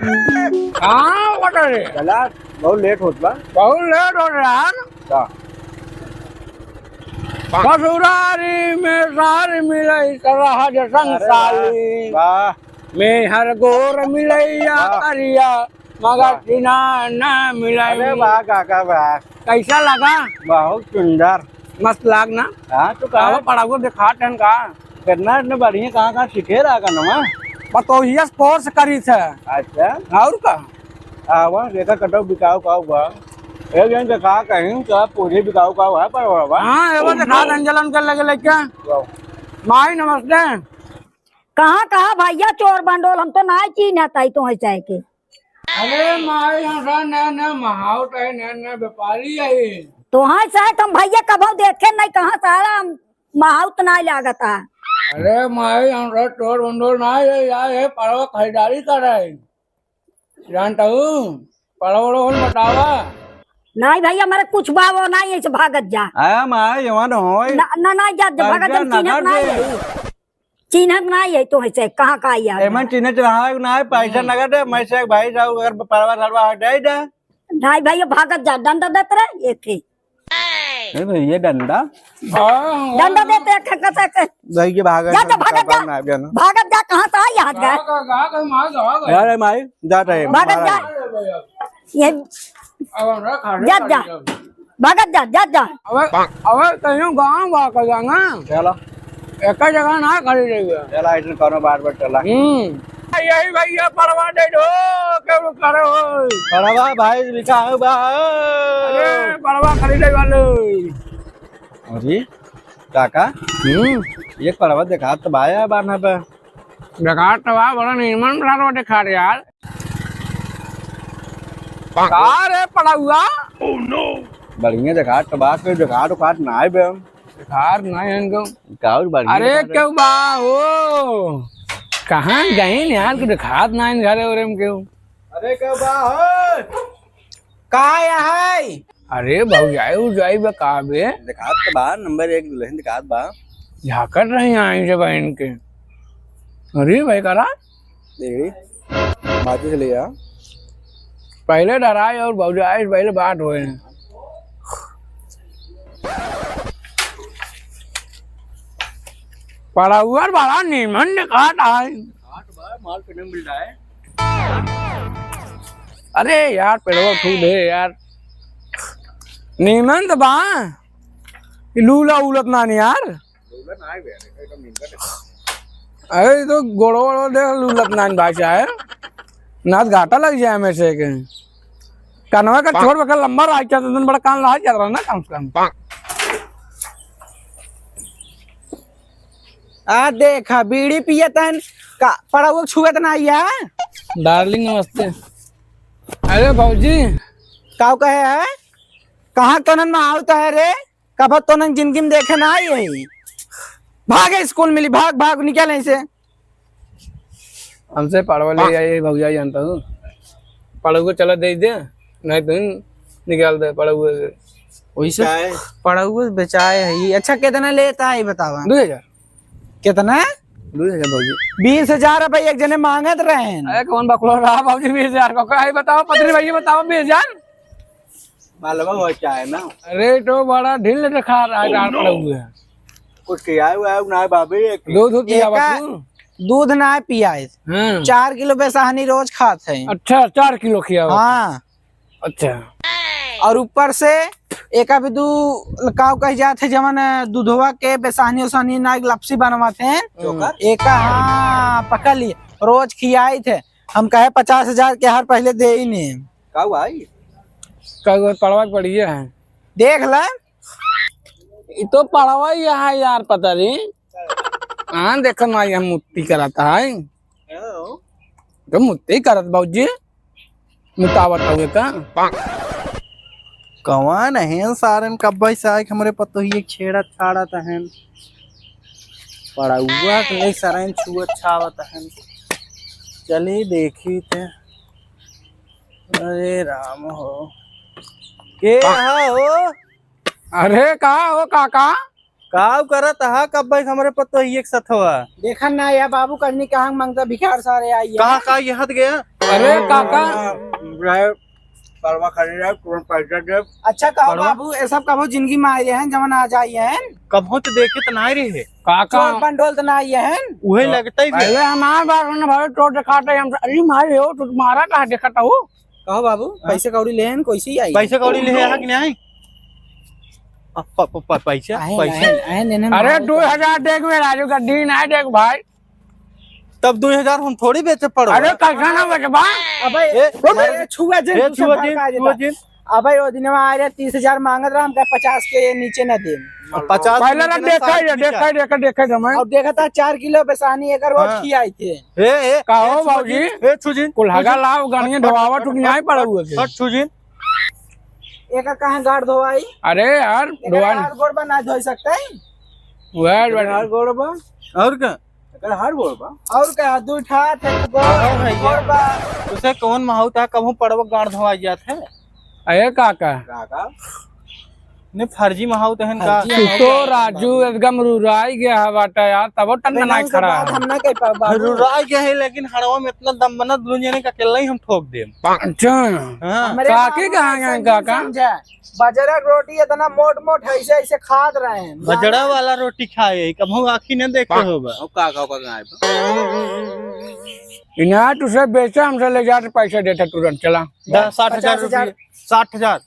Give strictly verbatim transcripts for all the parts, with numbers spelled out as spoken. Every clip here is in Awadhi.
हाँ, बता रे। चला, बहुत लेट होत बा। बहुत लेट होत रहा। का? ससुरारी में सार मिलई त रहज संग अरे वाह, साली। वाह। मेहर गोर मिलैया वाह। करिया, मगर वाह। चिन्हा ना मिलई। अरे वाह, काका वाह। कैसा लगा? बहुत सुंदर। मस्त लाग ना? हाँ, तो कहा? अब पढ़ाऊ देखात हन का? कितना इतने बढ़िया, कहाँ, कहाँ सीखे रहा का नमा? पतोहिया से कोर्स करी थे। अच्छा। और का? आवा, देखा कटो बिकाऊ का हुआ। एक जन देखा कहीं तो पूरी बिकाऊ का हुआ, पर हुआ। हाँ, एगो देखा रंजलन के लगे लेके। वाह। माई नमस्ते। कहाँ, कहाँ भैया चोर बंडोल, हम तो ना चीन्हत हई तोहई चाहे के। अरे माई, हम सा नया नया महाउत है, नया नया व्यापारी है। तोहई चाहे तुम भैया कभो देखे नहीं, कहाँ सारा हम महाउत नहीं लागत है। अरे माई, हम सा चोर बंडोल नहीं है, यार, ये परवा खरीदारी कर रहे हैं। जानता हूँ, परवा वरवा बतावा। नहीं भैया, हमारे कुछ बा वो नहीं, ऐसे भागत जा। आया माई, जवान होई। ना, ना, ना, जा, जा, भागत जा, जा, चिन्हत नगर नहीं दे। है। चिन्हत नाई है तो ऐसे कहाँ का आई है? एमन चिन्हत रहा है, ना है, पैसा हम्म। नगद है, मैं से भाई साहब अगर परवा सरवा हटाई दे। नाई भाई, ये भागत जा, डंडा देत रहे, ये थे। ए भाई, ये डंडा? हाँ, डंडा देत रहे, खे-, खे-, खे-, भाई, ये भागत जा, जा, है, भागत जा। ना, ना। भागत जा, कहाँ से आई हाथ गए? भाग, भाग, भाग, भाग। अरे माई, जा रहे हैं, भागत मारा जा। है। ये अब हमरा खाने जा, जा। पड़ी अब। भागत जा, जा, जा। अबे, अबे, कहीं गाँव बा का जाना? चला। एक जगह ना खड़ी रही है। चला, ऐसे कोनो बात पर चला। हम्म। यही भैया परवा दे दो, केहू करे हो। परवा भाई बिकाऊ बा। अरे, परवा खरीदे वाले। अरे, काका? हम्म। एक परवा देखा तो बाया बाना पे। देखा तो बा, बड़ा नीमन परवा देखा रे यार। का रे पड़ौआ? बढ़िया देखात तो बा, कोई देखात उखात नाई बे। देखात नाई है इनको। का और बढ़िया अरे देखात है। क्यों बा हो? कहाँ गए यार, कुछ देखात नाई घरे ओरे में क्यों? अरे क्यों बा हो? का है? अरे भौजाई उजाई बा का बे? देखात त बा, नंबर एक दुल्हन देखात बा। झाकत रही आई से बहन के। अरे भाई करा? देखी, माचिस ले आ। पहले डराए और भौजाई से पहले बात होए। पड़ौआ बड़ा नीमन देखात आई। हाथ बा, माल पहने मिल रहा है। अरे यार, पेड़वा फूल है यार। नीमन तो बा। ई लूला उलत नान यार। लूला ना आए बे, एकदम नीमन है। अरे, ई तो गोड़ो वोड़ो देख लूलत नान भाई साहब। नाथ घाटा लग जाए में से के। कनवा का छोड़ बकर लंबा रहा, क्या तो बड़ा कान रहा, क्या रहा ना कम से कम। आ देखा, बीड़ी पियत हन, का पड़ौआ छुअत ना आइया? डार्लिंग नमस्ते। अरे भौजी। काऊ कहे है? कहाँ तोनन में आवत है रे? कब तोनन जिंदगी में देखे ना आई है? भाग स्कूल मिली, भाग, भाग, निकल ऐसे। हमसे पड़वा ले आई भौजाई जानता हूँ। पड़ौआ चला दे दे, नहीं तो निकाल दे पड़ौआ से। वैसे काहे? पड़ौआ बेचाए है। अच्छा, कितना लेता है, बतावा? दो हजार। कितना? दो हजार भौजी। बीस हजार रुपये एक जने मांगत रहे हैं। अरे, कौन बकलो रहा भौजी बीस हजार को? काहे बताओ, पत्नी भाई, बताओ बीस हजार। मालवा हो चाहे ना। अरे, तो बड़ा ढील दिखा रहा है, डाल पड़ा हुआ है। कुछ खियाए हुआ है ना, भाभी? एक दूध, दूध पियावा एका तू? दूध ना पियाए। हाँ। चार किलो बेसाहनी रोज खात है। अच्छा, चार किलो खियावा। हाँ। अच्छा। और ऊपर से एका भी दू काव कह जात है, जवन दूधवा के बेसाहनी उसाहनी ना लपसी बनवात है। चोकर? एका, हाँ, पकड़ लिए। रोज खियाई थे। हम कहे पचास हजार के हार पहले दे ही नहीं। का हुआ है? का हुआ, पड़वा के पड़िए है। देख ले। ई तो पड़वा ही है यार, पता नहीं। हाँ, देखो ना, ये मुत्ती कराता है। तो मुत्ती करत बाबूजी, मुतावत हुए का? कौन है सारन कब्बे से आके हमरे पतोहिए छेड़त छाड़त हन? पड़ौआ के नहीं सरन छुअत छावत हन। चली देखी थे। अरे राम हो, के हा हो? अरे का हो काका? काव करत हा कब भाई हमरे पतोहिए के सथवा? देखा ना या बाबू करनी कहाँ मंगता भिखार सारे आई है। कहाँ का ये हद गया? अरे काका। रहे, परवा खरीद रहे, तुरंत पैसा दे। अच्छा कहो परवा? बाबू, ये सब कबो जिंदगी में आए हैं, जवन आ जाए हैं। कबो तो देखे तो नहीं रहे। काका। चोर बंडोल तो ना आए हैं। उहे हाँ। लगता ही फिर। पहले हमार बात सुन भाई, तो दिखाते हम, अरे मारे हो, तो तुम्हारा कहाँ दिखाता हो? कहो बाबू, हाँ? पैसे कौड़ी लेहन, कैसे ही आई? पैसे कौड़ी लेहे हा कि नहीं? अब प-, प-, प-, पैसा, आए, पैसा। आए, आए, लेने में अरे, आए। दो हजार देख बे राजू का दिन आए देख भाई। तब दो हजार हम थोड़ी बेचे पड़ो। अरे, कैसा ना बेचबा? अबे, ए, अरे, अरे, छुआ जिन, ए, तू सब छुआ जिन, भड़का छुआ देता। जिन। अबे, वो दिनवा आ रहे, तीस हजार मांगत रहा, हमका पचास के नीचे ना दे। अब पचास पहले के ना नीचे ना देखा साठ ये, के देखा, नीचे। देखा, देखा, देखा मैं। और देखा था, चार किलो बेसानी एक रोज हाँ। खियाई थे। ए, ए, का हो ए, बाबूजी? ए, छुजिन, कुल्हागा छुजिन। लाओ, गाड़ियाँ हट, हट, ढोआवा हट, टुक हट, न्याय हट, पड़ा हुआ के। हट, छुजिन। एकर कहाँ गाड़ धोआई? अरे यार, एकर ढोआई। हार गोड़ बा, ना धोई सकते हैं? वह एकर हार गोड़ बा। और का? एकर हार गोड़ बा। और का? दू ठा, एक गोड़, हाँ, हाँ, गोड़ ये। बा। उसे कौन महाऊ था, कबहूँ पड़वा गाड़ धोआ जात है? अरे काका। काका? ने फर्जी महाऊ तहन का? फर्जी तू तो महाऊ राजू एकदम रुराई गया है बाटा यार, तबो टन अबे टनाई नहीं, सब खड़ा बात है। हम ना कह पाओ बाबू। रुराई गया है, लेकिन हड़वा में इतना दम बना, दुनिया ने का अकेला ही हम ठोक देम। अच्छा। हाँ। हमरे काकी बाबू कहाँ ऐसा गए नहीं काका? समझा। बजरा के रोटी इतना मोट मोट है, ऐसे ऐसे खात रहे हैं। बजरा वाला रोटी खाए, कबहूँ आँखी न देखे हाँ। होगा। अब का का का गाय बा? इन्हें तुझसे बेचा, हमसे ले जाते, पैसा देता तुरंत, चला। दस, साठ हजार पचास हजार। रुपये, साठ हजार।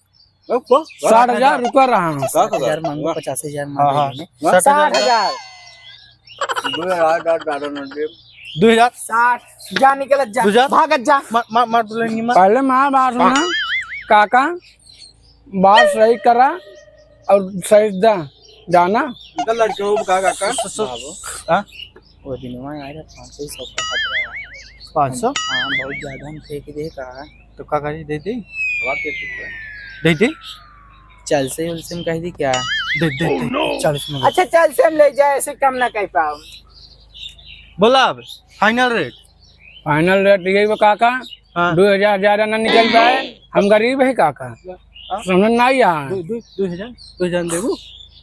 अब को? साठ हजार रुपया रहा हूँ। का का साठ हजार मांगो, वाह। पचास हजार हाँ, मांगो हाँ। इन्हें। साठ हजार। साठ हजार। दो हजार, आठ, आठ, बारह, नौ, दे। दो हजार। साठ। जा निकलत जा। दो हजार। भागत जा। मार, मार, मार दुल्हन की मार। पहले मार बात सुना, हाँ। काका, बात सही करा और सही दा, जाना। इनका लड़के हो का काका? सु-, सु-, बाबू। हाँ? वो दिनवा आए रहे, पाँच सौ ही सब का खतरा है। पाँच सौ? हाँ, बहुत ज्यादा हम फेंक दे का। तो का करी, दे दे? बात दे दे। दे दे? चल से, उल से हम कह दी क्या? दे दे, दे। चालीस में। अच्छा, चल से हम ले जाए, ऐसे कम ना कर पाओ। बोला अब, final rate। Final rate यही बा काका, हाँ। दो हजार ज्यादा ना निकल पाए, हम गरीब है काका। हाँ? समझ ना आई यहाँ। दो, दो, दो हजार, दो हजार देबू?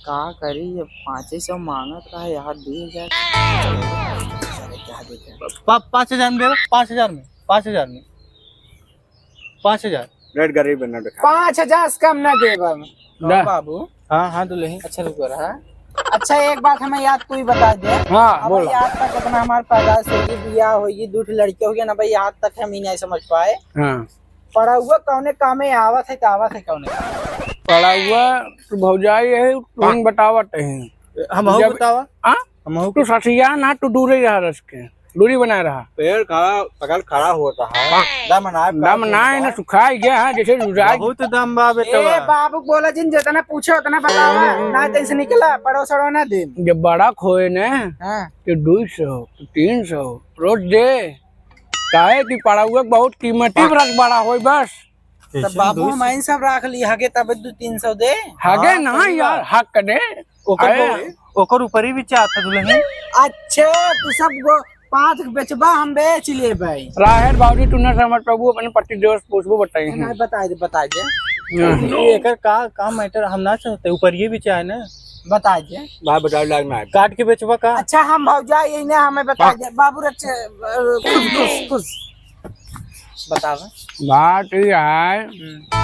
का करी, अब पाँचे सौ मांगत रहा यार, दो हजार। पा-, पाँच हजार में देबू, पाँच हजार में, पाँच हजार में। पाँच हजार। रेट गरीब है ना दिखा। पाँच हजार से कम ना देब हम। दा। बाबू। हाँ, हाँ, दुल्हन। अच्छा, रुको रहा। अच्छा, एक बात हमें याद तू ही बता दे। हाँ, अब बोला। याद तक इतना हमार पैदाइश होगी, बियाह होगी, दू ठो लड़के हो गए ना भाई, याद तक हम ही नहीं समझ पाए। हाँ। पड़उआ कौने कामे आवत है, तो आवत है कौने कामे? पड़उआ, तू भौजाई है, तू ही बतावत है। हम हऊ जब बतावा। हाँ? हम हऊ तू सठिया ना, तू दूरे रहा रस के। दूरी बनाए रहा। पेड़ खड़ा, पकड़ खड़ा होता है। दम ना है, दम ना है, ना सुखाई गया है, जैसे रुझाई। बहुत दम बा बेटवा। ए बाबू, बोला जिन, जितना पूछे उतना बतावा, ना तैसे निकला, पड़ोसड़ो ना दे। जब बड़ा खोए ने, हाँ। तो दो सौ, तो तीन सौ, रोज दे। काहे कि पड़उआ बहुत कीमती बरस बड़ा होई बस। तब कैसे बाबू, दो सौ? हम इन सब राख ली, हगे तब दो तीन सौ दे। हगे हाँ, ना सही यार, बात। हक दे। ओकर अरे। ऊपर-, ओकर ऊपर ही भी चाहत है दुल्हन। अच्छा, तू सब गो पाथ बेचबा, हम बेच लेबै। राहेर बाबूजी, तू ना समझ पाबू, अपने पति देव से पूछबो, बताई हम। नहीं, बताई दे, बताई दे। हाँ। ये एकर का, का matter हम ना चाहते, ऊपर ये भी चाहे ना। बताई दे। भाई बताओ, लाग ना आए। काट के बेचबा का? अच्छा, हम भौजाई यही ना, हमें बताई दे। बाबू रच-, अ, खुश, खुश, खुश। बतावा। बात ई है, हम्म।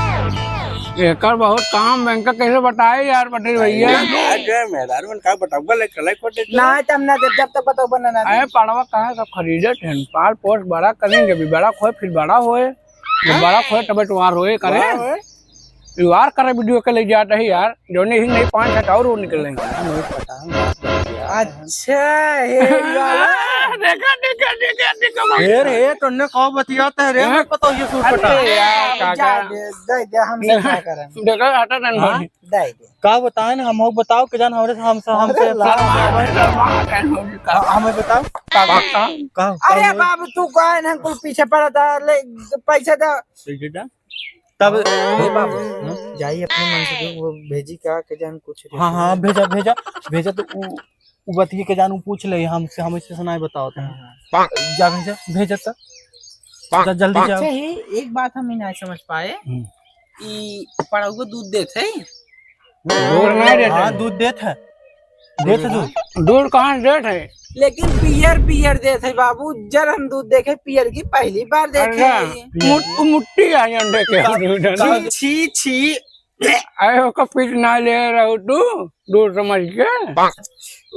एकर बहुत काम, बैंक का कैसे बताए यार पटेल भैया? अरे, मेहरारू मन का बताऊंगा, ले, चले को दे दे। ना, तब ना दे, जब तक बताऊंगा ना, ना दे। अरे, पड़वा कहाँ सब खरीदे थे, पाल पोस बड़ा करेंगे, भी बड़ा खोए, फिर बड़ा होए, जब बड़ा खोए, तबे तो वार होए, करे। वार होए। ये वार करे, वीडियो के ले जाते हैं यार, जोने ही नहीं, पाँच छठ और वो निकल लेंगे। नहीं पता, हम बात करते हैं। अच्छा, हे वाला। देखा, देखा, देखा, देखा, भाई। हे रे, तन्ने कहो बतियाते हैं रे, हैं? हमें पता ये सूट अरे पता। यार, काका। जा दे, दे दे, हम नहीं, क्या करें? देखा, हटा नहीं, हाँ? भाई। दे दे। का बताएं ना, हम बताओ के जान हमरे से, हमसे, हमसे अरे ला। हमें बताओ। का, का, का? अरे बाबू, तू कहे ना, कुल पीछे पड़ा था, ले, पैसे दे। ठीक है, जा। तब ए बाबू, हाँ? जाई अपने मन से जो वो भेजी का के जान कुछ हाँ, हाँ, रिश्तेदार। भेजा, भेजा, भेजा तो उ, उ बतिये के जान उ पूछ ले, हमसे, हम ऐसे सुनाए बताओ तो। हाँ, हाँ। जा भेजा, भेजा तो। जा जल्दी जा। अच्छा ही, एक बात हम ही नहीं समझ पाए हम्म। कि पड़उआ दूध देत है? दूध नहीं देत हाँ, है। दूध देत है। देत है दूध। दूध कहाँ देत है? लेकिन पियर पियर देत है बाबू, उज्जर हम दूध देखे, पियर की पहली बार देखे अरे, हैं। मुट-, मुट्ठी आई अंडे के। का-, का-, छी, छी। अरे, ओकर पीठ ना ले रहू तू, दूर समझ के।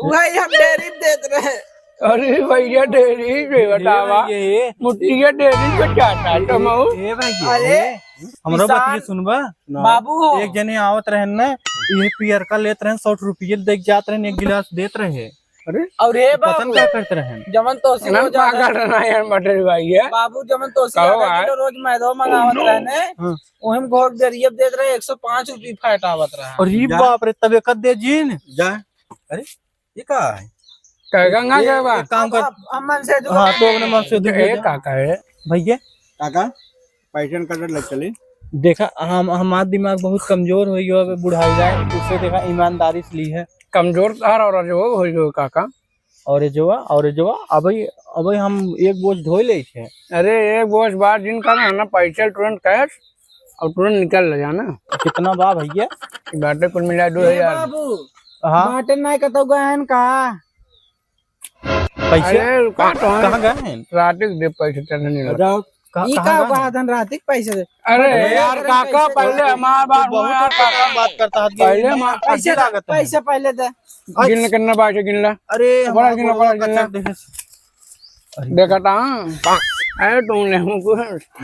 वही हम डेयरी में देत रहे। अरे भैया, डेयरी में बतावा। ये, ये। मुट्ठी के डेयरी में क्या था, ए, ए, तमऊ? ए भैया, अरे, ए, हमरा बात ये किसान सुनबा? बाबू हो। एक जने आवत रहन ना, ये पियरका लेत रहन, सौ रुपये दे के जात रहन, एक गिलास देत रहे। अरे? और हे पता बाबू, नहीं क्या करते रहे हैं। जमन तोसी ना हो जाता पागल है। रहना यार, मटर भाई है। बाबू, जमन तोसी कहो हो जाता है, यार। तो रोज मैदो मंगावत रहे ने, हाँ। ओहिम घोट दे रियब देत रहे, एक सौ पाँच रुपये फैट आवत रहा। अरे जा। बाप रे, तब एक दे जीन। जा। अरे, ये का है? कह गंगा ये, के बा? एक काम कर। अब हम मन से जो हाँ, तो अपने मन से दे ए, दे। का, का है? भैया। काका, पैसन कटर लग चली। देखा, हम, हमार दिमाग बहुत कमजोर हो गयो, अब बुढ़ाई जाए, उससे देखा ईमानदारी से ली है। कमजोर तार और जो हो गयो काका। और जो, और जो, अबे, अबे हम एक बोझ ढोई ले थे। अरे, एक बोझ बाद दिन का ना, ना पैसा तुरंत cash और तुरंत निकल ले जाना। कितना बा भैया? बाटे कुल मिला ए दो हजार। बाबू, हाँ? बाटे नहीं कतौ गए हैं का? पैसे? अरे, रुका तो है। कहाँ गए हैं? रात के दे पैसे चलने नहीं लगा। जाओ। कहाँ, ई कहाँ का गए हैं? कहा धन रात के पैसे दे। अरे अरे यार, यार, काका, पैसे पहले दे। हमार बात तू बहुत सुनो यार, खतरनाक काका। बात करता है। पहले हमार अच्छी पैसे, लागत है। पैसे पहले दे। गिन ले, कितना बाटे, गिन ले। अरे, बड़ा हमारा गिन ले, बुढ़वा बड़ा गिन ले। कचर देखे। अरे। देखा था? अरे, तुमने हमको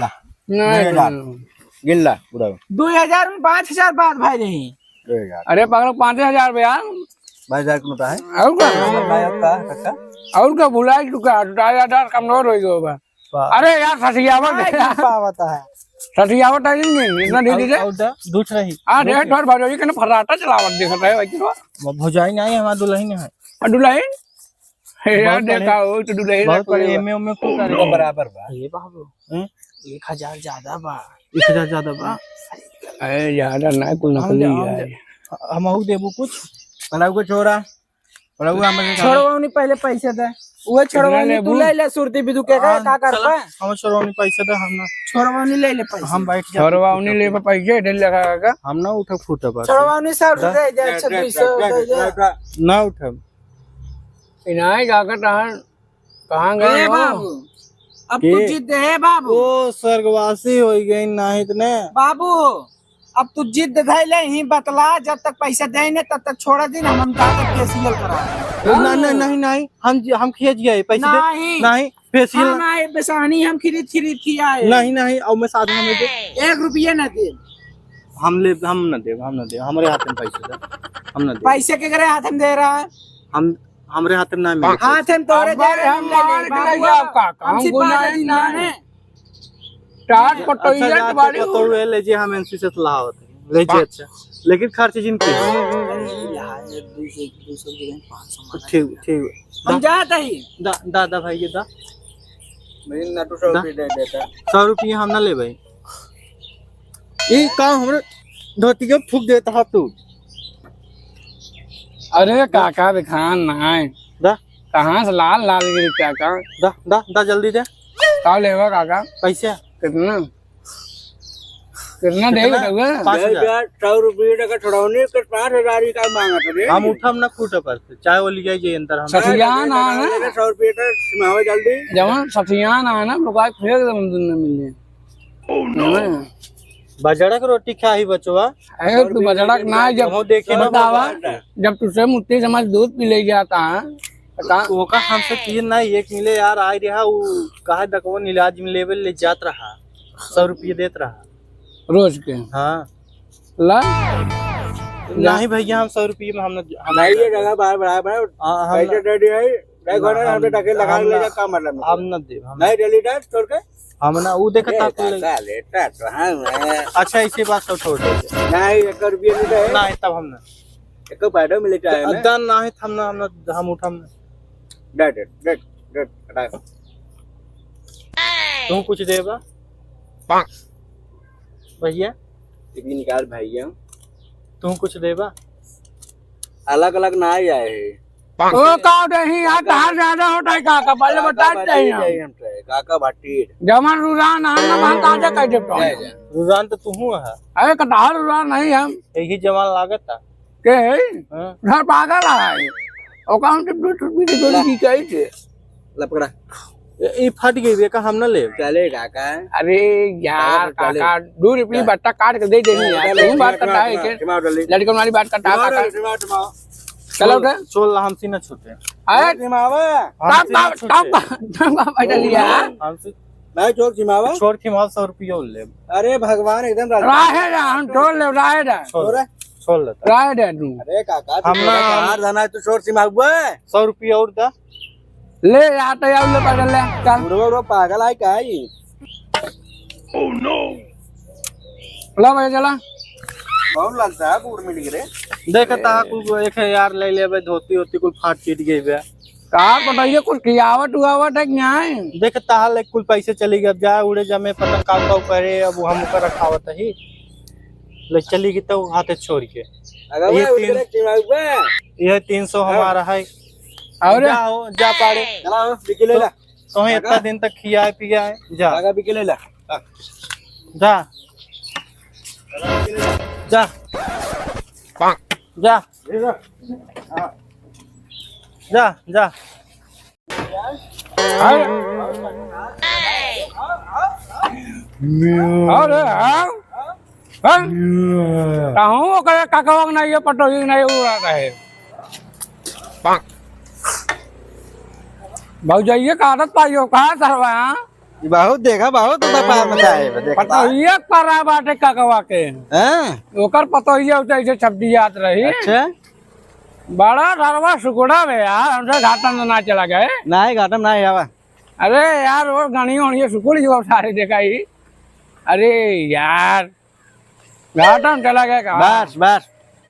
ला। नहीं, नहीं, नहीं। गिन ला, बुढ़ा। दो हजार में पाँच हजार बात भाई रही। दो हजार। अरे, पागल, पाँच हजार बे यार। बाईस हजार के नोट है। और का? भाई, अब का, काका? और का भुलाई चुका, आधार कार्ड कमजोर हो गयो बा। वाह। अरे यार, सठियावत नहीं है। पावत है। सठियावत है, नहीं, इतना दे और, दीजिए। और दा, दूठ रही। हाँ, दूठ ढेर रही। ढोर भजोई के ना फर्राटा चलावत देखत है भाई, क्यों? वो भौजाई नहीं है, हमार दुल्हन है। और दुल्हन? हे यार, बहुत बढ़िया। देखा हो, तो दुल्हन बहुत रखले बढ़िया, बा। एम ए, उम ए खूब करे। बराबर बा। ये बाबू, हैं? एक हजार ज्यादा बा। एक हजार ज्यादा बा? अरे, ज्यादा ना, कुल आम नकली दे, आम है। दे। हमहू देबू कुछ? पलाऊ को छोड़ा। पलाऊ हमरे छोड़वा उन्हीं पहले पैसे दे। वो छोड़वा कितना उन्हीं तू लेबू? ले ले, सुरती बिदु के का, हाँ, का कर चला, पा? हम छोड़वा उन्हीं पैसे दे, हम ना। छोड़वा उन्हीं ले ले पैसे। हम बैठ जाते छोड़वा उन्हीं ले पैसे, दे लगा का? हम ना उठब फूटब। छोड़वा उन्हीं सौ दे। दे दे, अच्छा, दे, दो सौ दे, दे दे। दे। ना उठब। इनाय काका तहार कहाँ गए ए हो? बाबू, अब तू के? जिद है बाबू। ओ, स्वर्गवासी हो गए नाहित ने। बाबू, अब तू जिद धैले ही बतला, जब तक पैसा दे ने तब तक छोड़ दिन, हम, हम जाके फेशियल करा। नहीं, नहीं, नहीं, नहीं, हम, हम खींच गए पैसे दे। नहीं। नहीं, फेशियल हाँ, ना। नहीं, बेसानी हम खरीद, खरीद खियाए। नहीं, नहीं, और मैं साथ में दे। एक रुपया ना दे। हम ले, हम ना देब, हम ना देब, हमरे हाथ में पैसे दे, हम ना देब। पैसे केकरे हाथ में दे रहा है? हम, हमरे हाथ में ना मिले। हाथ में तोरे अब दे रहे हम हम, मार के बाबू, ले जाओ का? हम हम सिपाही गुनाही नहीं नहीं। है। टाट अच्छा, पटोइया जाके के बाड़ी पतोह हो। ले, ले जे हम एनसी से लावत है। ले जे अच्छा। लेकिन खर्च जिन के। अरे, यहाँ एक दो सौ, दो सौ के पाँच सौ मांगा। ठीक, ठीक। हम दा। जात ही। दा, दा, दा भाई, ये दा। भाई, ना तो सौ दा। रुपये दे देता। सौ रुपये हम ना ले भाई। ई का हमरे धोती के फूक देता है तू? अरे काका, दिखान ना है। दा। कहाँ से लाल लाल गिरी काका? दा, दा, दा, जल्दी दे। का लेवा काका? पैसा। कितना? कितना कितना? देगा रउआ? पाँच हजार। यार, सौ रुपये का छोड़ौनी के पाँच हजार ही का मांगत रे। हम उठम ना खूंटा पर से, चाहे वो लिया जाए अंदर हम। सठियान आ ना। सौ रुपये का सिमावे जल्दी। जवन सठियान आ ना, लोग आज फेंक दे, हम दुनिया मिल जाए। Oh no। हाँ। बजड़ा के रोटी खाही बचवा। अरे, तू बजड़ा के ना, जब हम देखे ना बतावा, बजड़ा। जब तुझसे मुट्ठी समझ दूध पी ले जाता है, तो का? ओका हमसे तीन ना, एक मिले यार, आए रहा, उ कहा दकवन इलाज में लेवे ले जात रहा, सौ रुपये देत रहा। रोज के? हाँ। ला? नहीं भैया, हम सौ रुपये में हम ना, हम नहीं, ये जगह बार, बार, बार, हाँ, हम पैसे ना दे दिए, नहीं, घर में हम हमने ढकेल लगा हम ले ना, जा, का मतलब है? हम ना देब, हम नहीं, डेली डांस छोड़ के? हम ना, ऊ देखत ए, था कुल। काका, लेटा तो हम हैं। अच्छा, इसी बात सब छोड़ दे। नहीं, एक रुपये नहीं दे। नहीं, तब हम ना। एक पैडो मिले चाहे ना। द-, नहीं, हम ना, हम ना, हम उठम ना। डट, डट, डट, डट, हटा। तू कुछ देबा? भैया? ये भी निकाल भैया। तू कुछ देबा? अलग अलग ना ही आए हैं। ओ, का नहीं यार, तहार ज्यादा होता है, काका, पहले काका बता दे भट्टी यार। जाई हम तो, काका भट्टी। जमन रुझान आन ना बात आजा कह देता हूँ। जय जय। रुझान तो तू हूँ है। अरे, कटहल रुझान नहीं हम। यही जवान लागत था। के है? हाँ। घर पागल है। ओका हम तो दो सौ रुपये के जोड़ी बिकाई थे। ला पकड़ा। ए, ई फट गई बे, का हम ना लेब? चले काका। अरे यार चले, चले। काका, दो रुपया चल। बट्टा काट के दे देनी यार। चले, तू बात चले, करता है चले, के? चले, चले। लड़कन वाली बात करता है चले, काका। चले, चले, चले। चलो उठे। चोल हमसे ना छूटे। अरे, चले, चले। हमसे ना छूटे। तब, तब, तब, तब बैठा लिया। हमसे नहीं, छोड़ खिमावा। छोड़ खिमावा, सौ रुपया और लेब। अरे भगवान, एकदम राज- राहे दे, हम छोड़ लेब, राहे दे। छोड़, छोड़। छोड़ लेता। राहे दे तू। अरे काका, तू हम थोड़ा ना बाहर जाना है, तू छोड़ खिमावा। सौ रुपया और दा। ले, या तो या ले पैदल ले, चल। बुढ़वा, बुढ़वा पागल है का ई? Oh no! ला भैया, चला। कौन लगता है बूढ़ मिल गए रे? देख, तहा कुल एक है यार, ले लेबे, धोती होती कुल फाट चिट गई बे। का बताइए, कुछ खियावत उआवत है कि नहीं? देख, तहा ले कुल पैसे चली गए, अब जा उड़े जमे पतंग काऊ काऊ करे, अब हम ओकर रखावत ही। ले चली गई तो हाथे छोड़ के। अगर ये वो तीन, उड़े चिड़ाऊ बे। ये तीन सौ हाँ। हमारा है। और? जा हो, जा पाड़े। चला हो, बिकी ले ला। तो, तो इतना काका। दिन तक खियाए पियाए, जा। काका बिकी ले ला। जा। जा। जा। जा, जा। अरे, अरे, हाँ? हाँ? कहूँ ओकरे ककवा के नहीं, ये पटोही के नहीं उड़ा रहे। भौजाइये का आदत पाई हो, कहाँ सरवा, हाँ? ई बहुत देखा, बहुत व्यापार में जाए बा, देखा। पटोहिया परा बाटे ककवा के। हैं? ओकर पतोहिया उठे ऐसे छपटियात रही। अच्छा। बड़ा धरवा सुकुड़ा बे यार, हमसे घाटा में ना चला गए। नाही, घाटा में नाही आवा। अरे यार, वो गणी होनी सुकुड़ ही वो सारे देखा ही। अरे यार, घाटा में चला गए का? बस, बस।